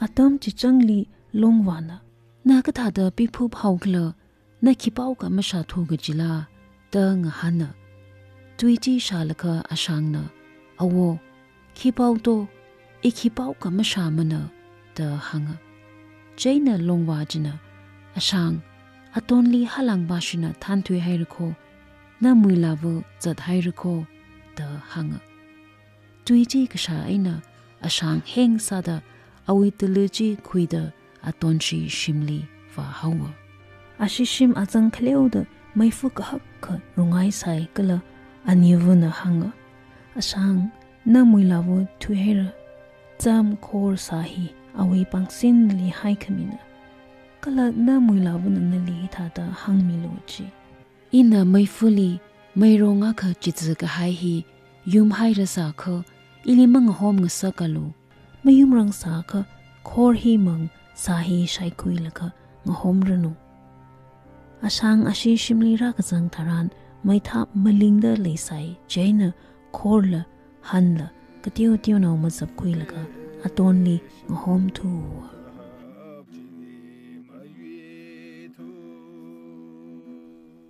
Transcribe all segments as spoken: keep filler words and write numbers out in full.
Atam chichangli Longvāna, na kathāda piphup haokhala, na khipāokha mashāthu kajila, da ngahāna. Tui chi shālaga Ashangna, awo, khipāoto, i khipāokha mashāmana, da hānga. Chieina Longvā china, Ashang, Atonli halāng bashina thānthui hairako, na muilāva zat hairako, da hānga. Tui chi kashā eina Ashang heng sāda awui tala chi khuida Atonshi shimli vāhaowa. Ashi shim azang khaleoda meifa kahak kha rungai sai kala anivana hānga, Ashang, na muilāva thuihaira. Cham khor sā hi awui pangsinli haikhamina. Kala na muilāvana nali hithāda hāngmilu chi. Ina meifali meirong akha chitsa kahai hi yumhaira sākha, ili mangahom ngasakalu. Mayumrang sākha, khor hi mang sā hi shaikhuilaga ngahomranu. Ashang ashi shimli rākazang tharan, meithap malingda leisai, chieina khorla hanla kateo teonao mazapkhuilaga Atonli ngahomthuwa.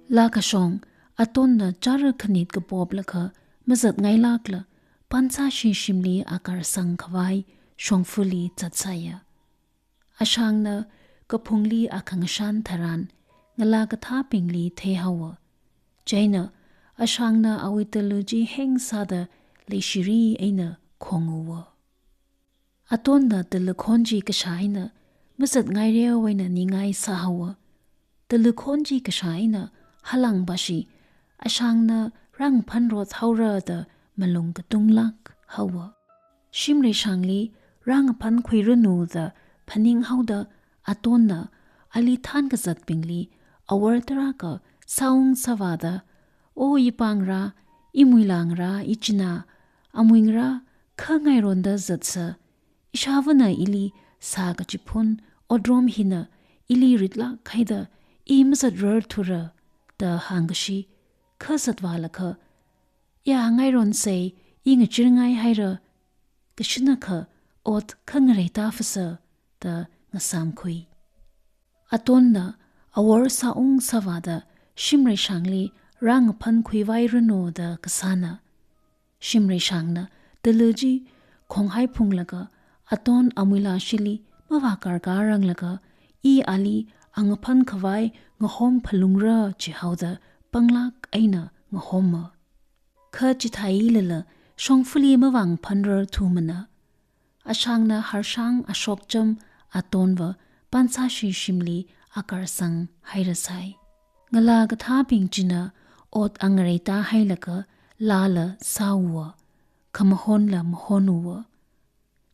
Laa kashong, Atonna chara khanit kapoplaga mazatngailākla, Pansāshi shimli akar sangkhavai shongfali zatsāya. Ashangna kaphungli akhangashan tharan, ngalā kathābingli theihaowa. Chieina, Ashangna awui tala chi heng sāda leishiri eina khonguwa. Atonna tala khon chi kashā eina, mazatngaireo eina ningai sāhaowa. Tala khon chi kashā eina, halāng bashi, Ashangna rāngaphanrot haora da malung katunglāk haowa. Shimreishangli rāngaphankhuiranu da phaninghaoda Atonna ali thankazatbingli awor tarākha sāung sāvāda, O ipāngarā, imuilāngarā, ichinā, amuingarā, kha ngaironda zatsa, ishāvana ili sā kachiphun otrom hina ili ritlāk haida i mazatrarthura da hāngkashi, kha zatvālakha, ya ngaironsei, i ngachirngai haira, kashinakha ot khangarei tāfasa da ngasāmkhui. Atonna awor sāung sāvāda Shimreishangli rāngaphankhuivairanu da kasāna. Shimreishangna tala chi khonghai phunglaga Aton amuilāshili mavākarkāranglaga, i ali angaphankhavai ngahomphalungra chihaoda panglāk eina ngahoma. Kha chithālala shongfali mavāngaphanrarthumana. Ashangna harshang ashokcham Atonva Pansāshi shimli akar sanghairasai. Ngalā kathābing china ot angarei tāhailaga laala sāuwa, khamahonla mahonuwa.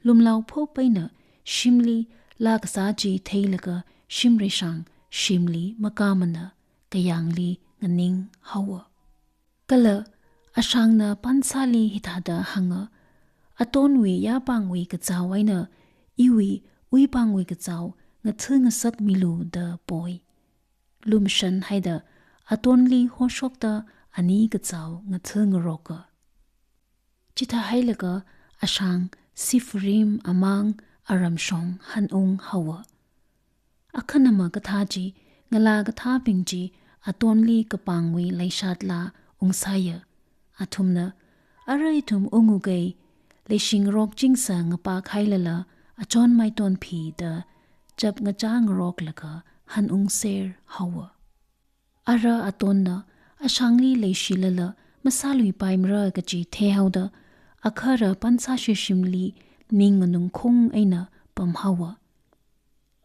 Lumlao phop eina shimli laa kasā chi theilaga Shimreishang shimli makāmana, kayāngli nganinghaowa. Kala Ashangna Pansāli hithāda hānga, Atonwui yapāngwui kachao eina iwui uipāngwui kachao ngatha ngasakmilu da poi. Lumshan haida Atonli hoshokta ani kachao ngatha ngaroka. Chithāhailaga Ashang sifurim amang aramshong hanunghaowa. Akhanama kathā chi, ngalā kathābing chi Atonli kapāngwui leishat laa ungsāya. Athumna, ara ithum ungukai, leishingarok chingsa ngapakhailala achonmai tonphi da chap ngachā ngaroklaga hanungserhaowa. Ara Atonna Ashangli leishilala masāluipaimara kaji theihaoda, akhara Pansāshi shimli ning nganungkhung eina pamhaowa.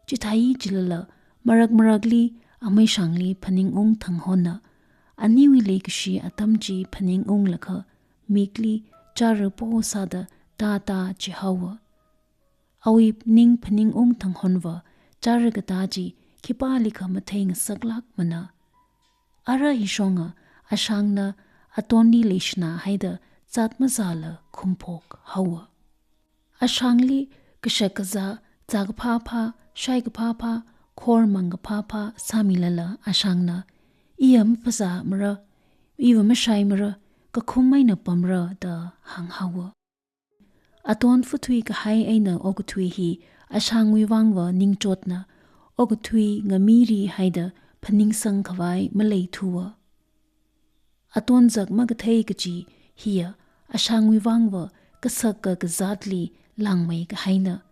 Chithāi chilala marak marakli ameishangli phaningung thanghona, aniwui leikashi atam chi phaningunglaga mikli chara po sāda tātā chihaowa. Awui ning phaningung thanghonva chara katā chi khipālikha mathei ngasaklākmana. Ara hishonga Ashangna Atonli leishinā haida zat mazāla khumphokhaowa. Ashangli kashak kazā, zā kaphāphā, shai kaphāphā, khor mang kaphāphā sāmilala Ashangna, iya maphazāmara, iva mashaimara, kakhum eina pamra da hānghaowa. Aton futhui kahai eina okathui hi Ashangwui vangva ningchotna, okathui ngamiri haida phaningsang khavai maleithuwa. Aton zak makathei kaji hiya Ashangwui vangva kasak kakazatli langmei kahaina.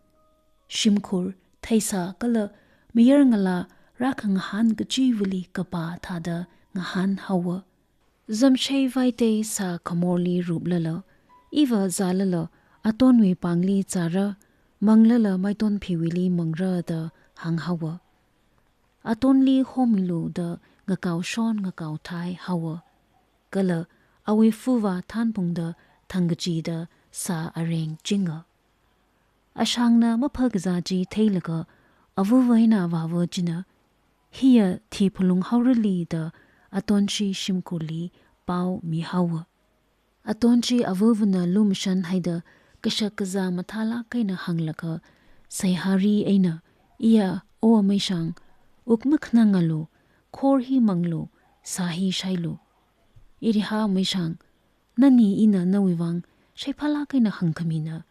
Shimkhur, theisā kala mayar ngalā rākhangahān kachiva̱li kapā thāda ngahān haowa. Zamshei vaitei sā khamorli ruplala, iva zālala, Atonwui pāngli zāra, manglala Maitonphiwuili mangra da hāng haowa. Atonli homilu da ngakaoshon ngakaothai haowa. Kala awui fuva Thanphungda thangkachida sā areng chinga. Ashangna maphā kazā chi theilaga, avāva̱ eina avāva̱ china, hiya thi phalung haorali da Aton chi shimkhurli pao mihaowa. Aton chi avāva̱na lumashan haida kashak kazā mathālāk eina hānglaga, seihāri eina, iya, o Ameishang, wuk makhanangalu, khor hi manglu, sā hi shailu. Iriha Ameishang, nani ina nawui vang shaiphālāk eina hāngkhamina.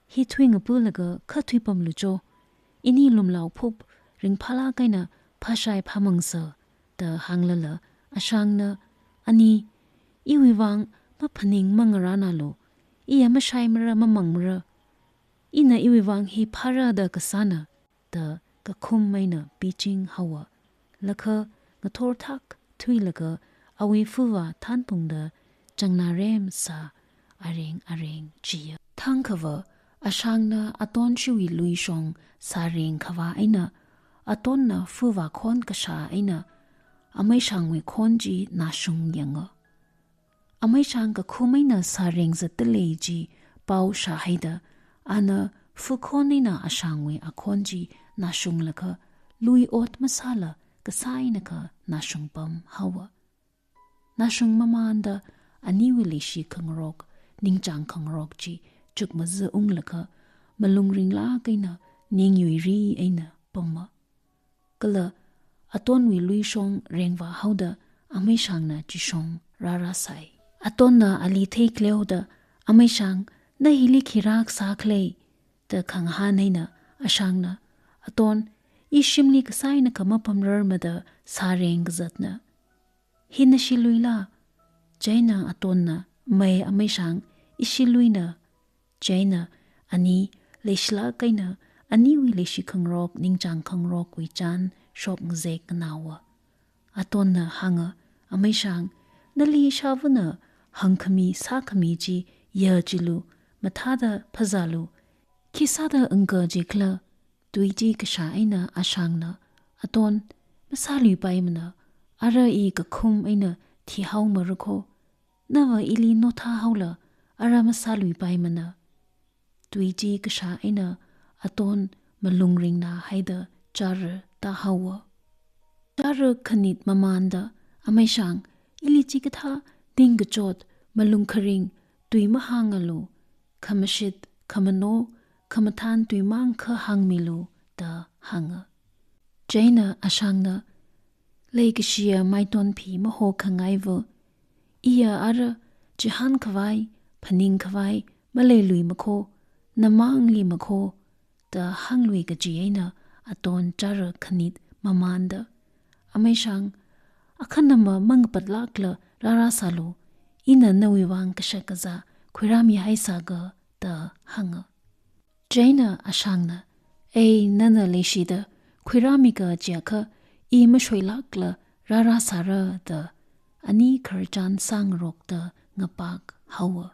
Hi thuingapulaga kha thuipamlu cho. Ini lumlao phup ringphālāk eina phāshai phāmangsa da hānglala, Ashangna, ani, iwui vang maphaning mangarānalu, iya mashaimara mamangmara. Ina iwui vang hi phāra da kasāna, da kakhum eina piching haowa. Lakha ngathor thak thuilaga awui fuva Thanphungda changnarem sā areng areng chiya. Thangkhava Ashangna Aton chiwui luishong sāreng khavā eina, Atonna fuva khon kashā eina, Ameishangwui khon chi nashung yanga. Ameishang kakhum eina sāreng zatdalei chi pao shāhaida, ana fukhon eina Ashangwui akhon chi nashunglaga, lui ot masāla kasā eina kha nashung pam haowa. Nashung mamānda aniwui leishi khangarok, ningchāng khangarok chi chukmazā unglaga, malung ringlāk eina ningyuiri eina pama. Kala Atonwui luishong rengvā haoda Ameishangna chishong rārāsai. Atonna ali theikleoda, Ameishang, na hili khi rākasā khalei, da khangahān eina Ashangna, Aton, i shimli kasā eina kha mapamrarmada sāreng kazatna. Hi nashi luila? Chieina Atonna, mei Ameishang, ishi luina. Chieina ani leishilāk eina aniwui leishi khangarok, ningchāng khangarokwui chān shop ngazek nganaowa. Atonna hānga, Ameishang, nali ishāvāna hāngkhami sākhami chi ya chilu, mathāda phazālu. Khi sāda ungka jikhala? Tui chi kashā eina Ashangna, Aton, masāluipaimana, ara i kakhum eina thihaomara kho. Nava ili nothā haola, ara masāluipaimana. Tui chi kashā eina Aton malung ringnā haida chara tāhaowa. Chara khanit mamānda, Ameishang, ili chikathā tingkachot, malung kharing, tui mahāngalu, khamashit, khamano, khamathān tuimang kha hāngmilu, da hānga. Chieina Ashangna, leikashiya Maitonphi mahokangaiva, iya ara chihān khavai, phaning khavai maleilui makho, namangli makho, da hānglui kaji eina Aton chara khanit mamānda, Ameishang, akhanama mangapatlākla rārāsālu, ina nawui vang kashak kazā khuirāmihaisāga, da hānga. Chieina Ashangna, ei, nana leishida khuirāmiga chiakha i mashoilākla rārāsāra, da ani khararchan sāngarokta ngapak haowa.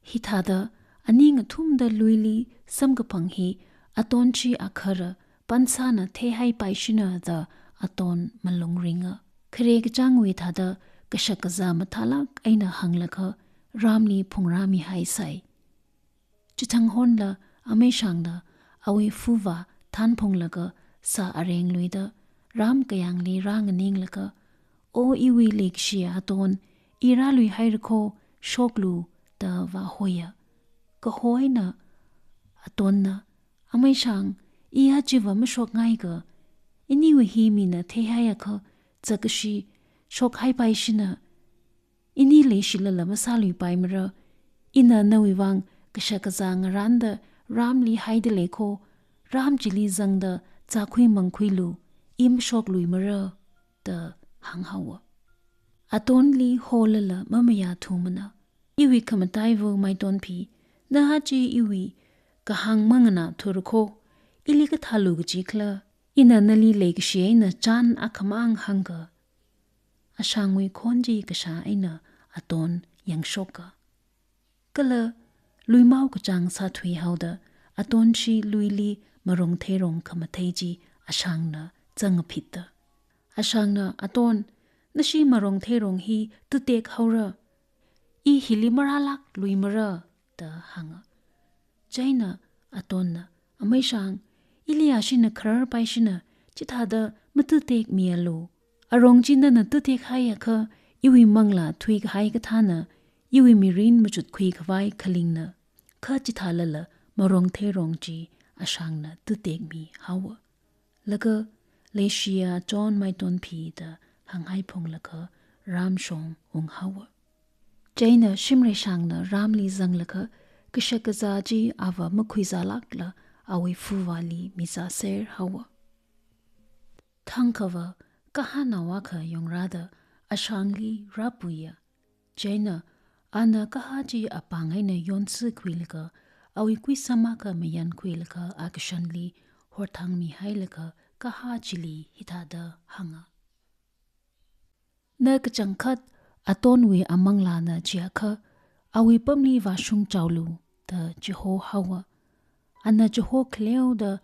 Hithāda ani ngathumda luili samkaphang hi Aton chi akhara pansāna theihaipaishina da Aton malung ringa. Khare kachāngwui thāda kashak kazā mathālāk eina hānglaga ramli phungrāmihaisai. Chithang honla Ameishangna awui fuva thanphunglaga sā areng luida ram kayāngli rānganinglaga, O iwui leikashi Aton, i rāluihaira kho, shoklu, da vāhoiya. Kaho eina Atonna, Ameishang, i achiva mashokngaiga, iniwui hi mina theihaiakha, zakkashi shokhaipaishina. Ini leishilala masāluipaimara, ina nawui vang Kashak kazā ngarānda rāmli haida lei kho, rām chili zangda zākhui mangkhuilu, i mashokluimara, da hānghaowa. Atonli holala mamayāthumana. Iwui khamataiva Maitonphi, na aja iwui kahāng manganāthura kho, ili kathālu kaji khala, ina nali leikashi eina chān akhamang hāngga. Ashangwui khon chi kashā eina Aton yangshoka. Kala luimao kachāng sāthuihaoda, Atonshi luili marong theirong khamathei chi Ashangna zangaphitta. Ashangna Aton, nashi marong theirong hi tutek haora. I hili marālākluimara, da hānga. Chieina Atonna, Ameishang, ili ashina khararpaishina, chithāda matutekmialu. Arong chi nana tutekhaiakha, iwui manglā thuikahai kathāna, iwui mirin machutkhui khavai khalingna. Kha chithālala marong theirong chi Ashangna tutekmihaowa. Laga leishiya chon Maitonphi da hānghaiphunglaga rāmshong unghaowa. Chieina Shimreishangna rāmli zanglaga kashak kazā chi ava makhuizālākla awui fuvāli mizāser haowa. Thangkhava kahānao akha yongrāda Ashangli rāpuiya. Chieina ana kahā chi apāng eina yonsikhuilaga, awui kuisam akha mayankhuilaga akashanli horthangmihailaga kahā chili hithāda hānga. Na kachangkhat Atonwui amanglāna jiakha, awui pamli vāshungchaolu, da chihohaowa. Ana chiho khaleoda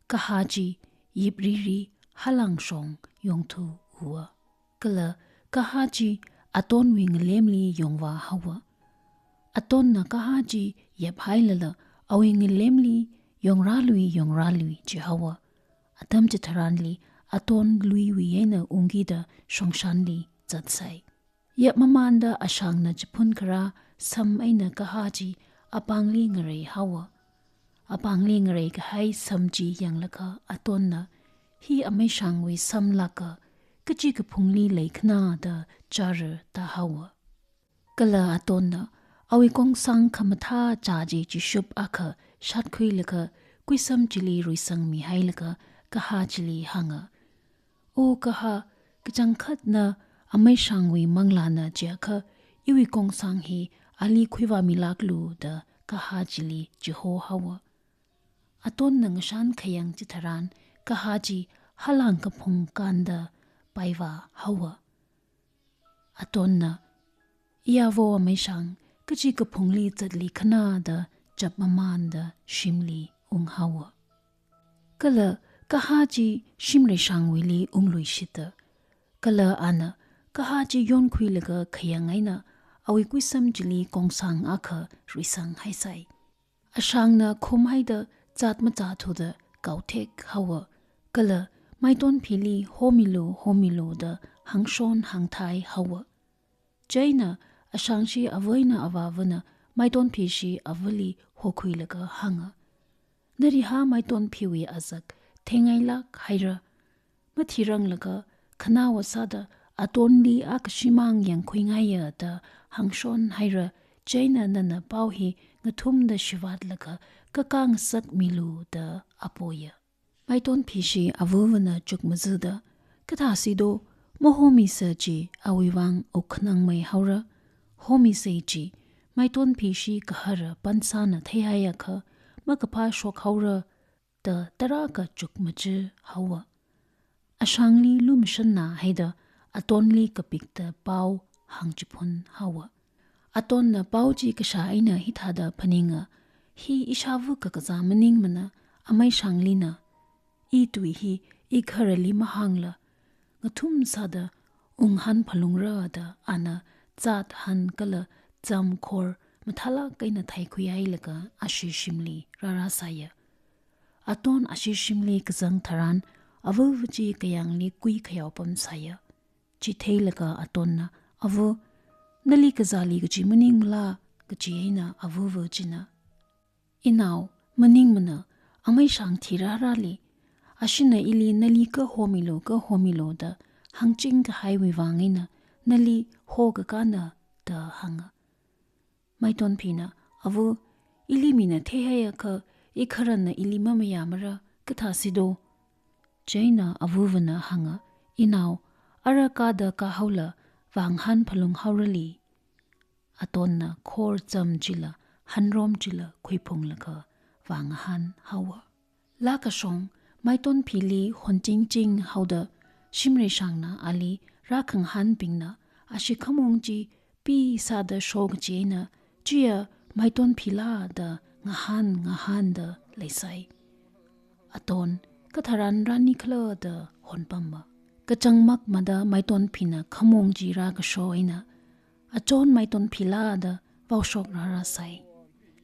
kahā chi yipriri halangshong yongthuwa. Kala kahā chi Atonwui ngalemli yongvāhaowa. Atonna kahā chi yephailala awui ngalemli yongrālui yongrālui jihaowa. Atam chitharanli Aton luiwui eina ungkida shongshanli zatsai. Yapmamanda Ashangna chiphun kharā sam eina kahā chi apāngli ngareihaowa. Apāngli ngareikahai sam chi yanglaga Atonna, hi Ameishangwui samlāka, kachi kaphungli leikhana da chara da haowa. Kala Atonna awui kongsang khamathā chā chi chishup akha shatkhuilaga kuisam chili ruisangmihailaga kahā chili hānga. O kahā, kachangkhatna Ameishangwui manglāna jiakha, iwui kongsang hi ali khuivāmilāklu da kahā chili chihohaowa. Atonna ngashan khayang chitharan kahā chi halang kaphung kānda paivāhaowa. Atonna, Iyavo Ameishang, kachi kaphungli zatlikhana da chapmamanda shimli unghaowa. Kala kahā chi Shimreishangwuili ungluishitta. Kala ana kahā chi yonkhuilaga khayang eina awui kuisam chili kongsang akha ruisanghaisai. Ashangna khumhaida zat machāthuda kaothekhaowa. Kala Maitonphili homilu homilu da hāngshon hāngthaihaowa. Chieina Ashangshi ava eina avāvana Maitonphishi avali hokhuilaga hānga. Nariha Maitonphiwui azak thengailāk haira. Mathiranglaga khanāva sāda Atonli akashimang yangkhuingaiya da hāngshon haira, chieina nana pao hi ngathumda shivātlaga kakā ngasakmilu da apoya. Maitonphishi avavana chukmazada, kathāsido, mahomiser chi awui vang wukkhanangmei haora. Homiser chi, Maitonphishi kahara pansāna theihaiakha, makaphā shokhaora da tarākha chukmajāhaowa. Ashangli lumashanna haida Atonli kapikta pao hāngchiphunhaowa. Atonna pao chi kashā eina hithāda phaninga, hi ishāva kakazā maningmana, Ameishanglina. I tui hi igaharali mahāngla, ngathum sāda unghan phalungra da ana zat han kala zamkhor mathālāk eina thaikhuihailaga ashi shimli rārāsāya. Aton ashi shimli kazang tharan, avava chi kayāngli kui khayao pamsāya. Chi theilaga Atonna, Ava, nali kazāli kaji maningmala, kaji eina avava china, Inao, maningmana, Ameishang thirārāli. Ashina ili nali kahomilu, kahomilu da hāngching kahaiwui vang eina nali hokakāna da hānga. Maitonphina, Ava, Ili mina theihaiakha, ikharanna ili mamayāmara, kathāsido? Chieina avuvana hānga, Inao, ara kāda kāhaola, vāngahān phalung haorali. Atonna khor cham chila, hanrom chila khuiphunglaga vāngahān haowa. Laa kashong, Maitonphili honchingching haoda, Shimreishangna ali rākhangahānbingna, ashi khamong chi pisāda sho kachi eina, chiya Maitonphila da ngahān ngahānda leisai. Aton, katharan rānikhala da honpama. Kachangmakmada Maitonphina khamong chi rākasho eina, Achon Maitonphila da vaoshok rārāsai.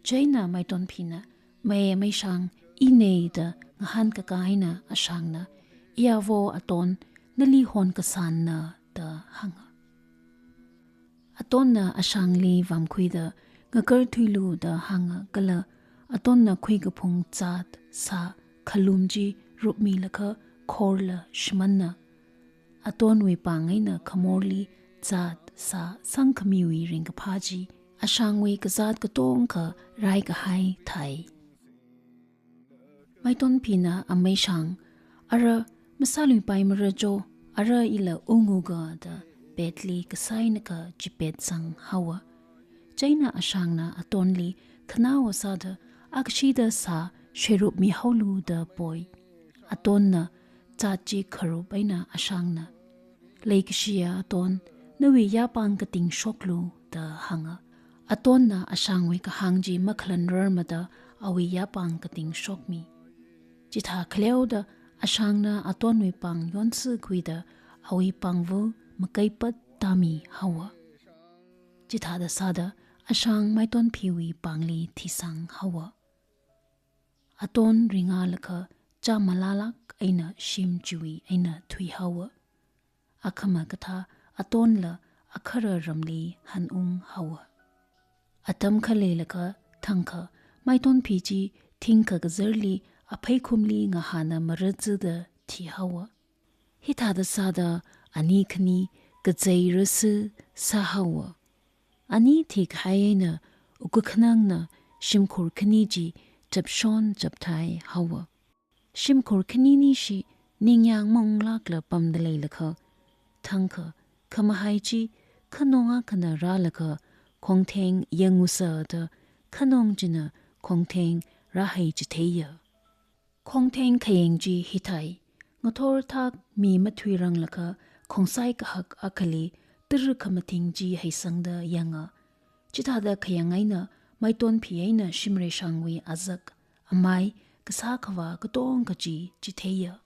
Chieina Maitonphina, Mei Meishang, inei da ngahānkaka eina Ashangna, Iyavo Aton, nali honkasānna da hānga. Atonna Ashangli vamkhuida, Ngakarthuilu da hānga kala, Atonna khuikaphung chat, sā, khalum chi rupmilaga khorla shimānna. Atonwui pāng eina khamorli chat, sā, sangkhamiwui ringkaphā chi, Ashangwui kazāt katongkha raikahai thai. Maitonphina Ameishang, Ara masāluipaimara cho, ara ila unguga da petli kasā einakha chipetsang haowa. Chieina Ashangna Atonli, Khanaowa sāda, akashida sā sherupmi haolu da poi. Atonna chat chi kharup eina Ashangna, Leikashiya Aton, nawui yāpāng kating shoklu da hānga. Atonna Ashangwui kahāng chi makhalanrarmada awui yāpāng kating shokmi. Chithā khaleoda Ashangna Atonwui pāng yonsikhuida awui pāngva makaipat tāmi haowa. Chithāda sāda Ashang Maitonphiwui pāngli thisang haowa. Aton ringalaga chāmalālāk eina shim chiwui eina thuihaowa. Akhama kathā Atonla akhara ramli hanung haowa. Atam khaleilaga thangkha Maitonphi chi thingkha kazarli apheikhumli ngahāna maratsida thihaowa. Hithāda sāda ani khani kazei rasi sāhaowa. Ani thikahai eina wukkhanangna shimkhur khani chi chapshon chapthai haowa. Shimkhur khanini shi ningyāng maunglākla pamda leilakha, thangkha khamahai chi khanong akhana rālaga khongtheng yangusa da khanong china khongtheng rāhaichitheiya. Khongtheng khayeng chi hithai, ngathor thak mi mathuiranglakha khongsai kahak akhali tara khamathing chi haisangda yanga. Chithāda khayang eina Maitonphi eina Shimreishangwui azak, amai, kasā khavā katongkha chi chitheiya.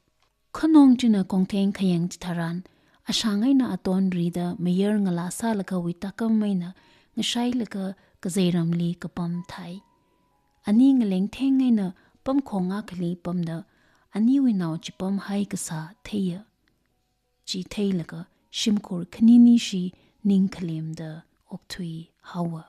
Khanong china khongtheng khayang chitharan, Ashang eina Aton rida mayar ngalā sālaga wuitakam eina ngashailaga kazeiramli kapam thai. Ani ngalengtheng eina pamkhong akhali pamda, aniwui nao chipamhai kasā theiya. Chi theilaga shimkhur khanini shi ning khalemda okthui haowa.